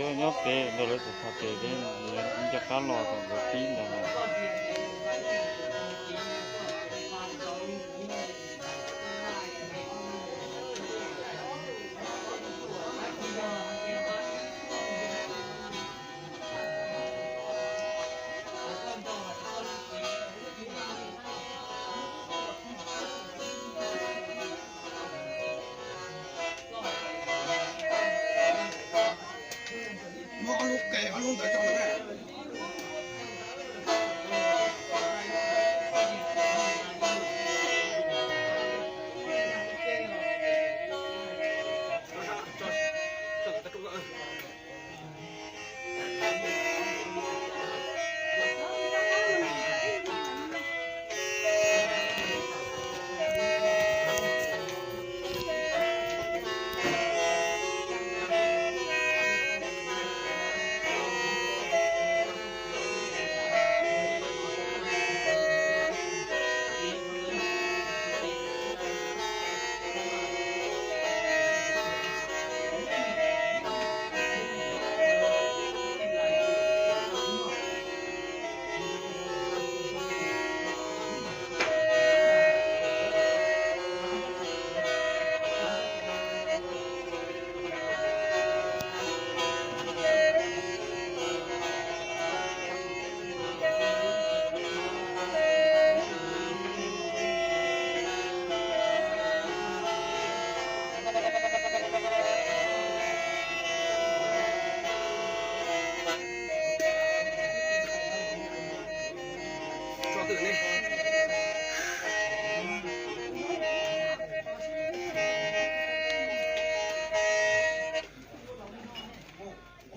Nyob pem ntawd lawv txawm txhais tes thiab, nco qab los txog nkawd pib ntawd. Muab ob lub ke ob lub ntawd tso na.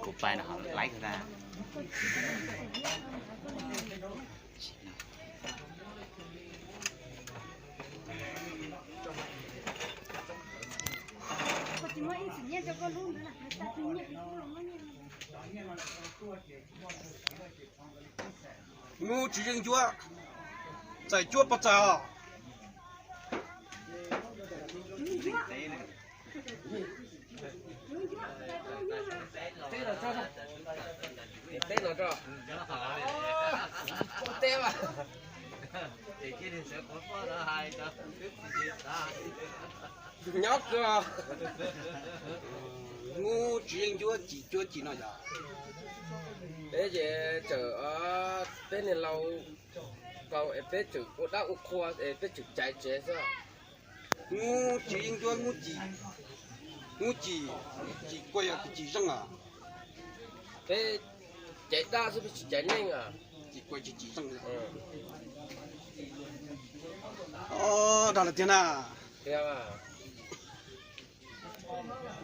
Kuv pais no laiv kuv tag. Nub tsis yeej ncuab, txawm cuab puas txawm os? Nyob kawg. Nub tsis yeej ncuab, cim cuab cim no yog. Peb ces txawm, peb niag laus kaus es peb tseem ua dab ua qhua es peb tseem caiv tsev xwb. Nub tsis yeej ncuab, nub cim, nub cim, cim kuj yog cim zeej os. Peb caiv dab xwb peb tsis caiv neeg os. Cim kuj tsis cim zeej. Dag lawm tiag na.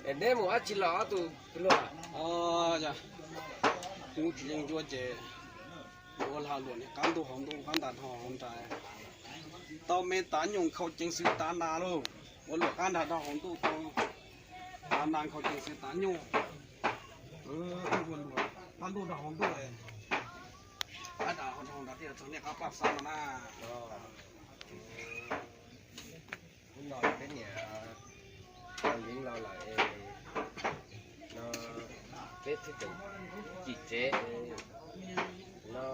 Es neb mus dab tsi los ob tug luag? Nub tsis yeej ncuab ces ua lag luam niag qab ntuj hauv ntuj, qab ntas dhau hauv nras, tau me tav nyuj nkhaus ceev xwm tav nas lauj. Ua luam qab ntas dhau hauv ntuj tau tav nas nkhaus ceev xwm tav nyuj. Ua luam qab ntuj dhau hauv ntuj, qab ntas dhau hauv nras thiaj txog niaj qab paj xab no na. Hnub no peb niam tau yeeb los lawm es no peb thiaj tseem cim tsev no,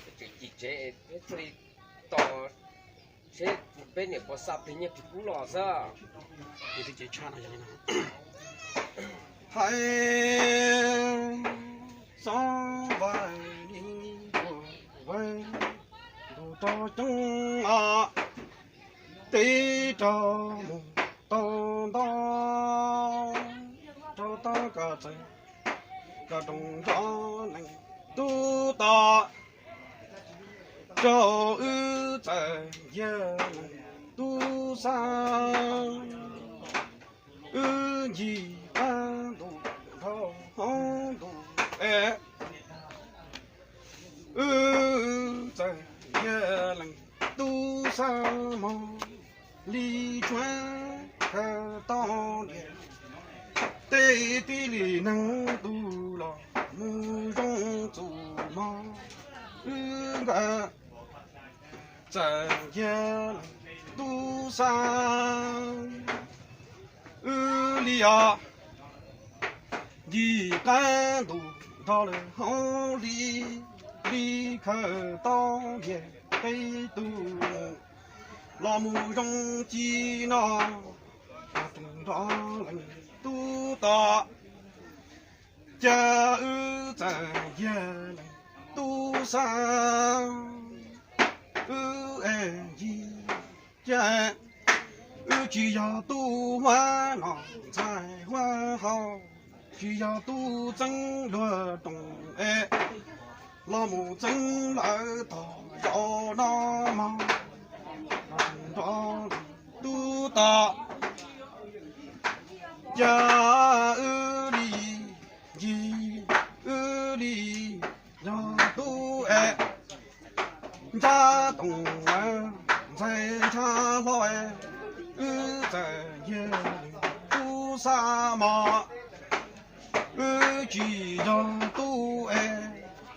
peb tseem cim tsev es peb thiaj li tos seb peb niam puas xa tus nyiaj tus kub los xwb. Hais xob vais li ntuj, vais ntuj rau coob os, teb rau mus tau nto, rau tau koj txawm koj roos nrov neeg tub tom, rau wb txawm yawg neeg tub xa, wb ncig qab ntuj dhau hauv ntuj es, wb txawm yawg neeg tub xa mog li tsuav khaws tau ntiag, tej tib li neeg tub los mus zoo txuj mog, wb nkawd txawm yawg neeg tub xa. Wb li os, ncig qab ntuj nrog lawm hauv li, li khawm tau ntiag qib tug mus, los mus zoo ci no, los tseem nrog leej tub tom. Cas wb txawm yog leej tub xab, wb es ncig, cas wb tsis yog tub huab nom ntxhais huab hau, tsis yog tub txeeb luag rooj es, los mus txeeb lawv tog zaum no mog, los tseem nrog leej tub tom. Cas wb li ncig, wb li yog tub es, ntsab toom ntxhais ntsab hlob es, wb txawm yog tub xab mog, wb tsis yog tub es,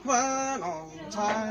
huab nom ntxhais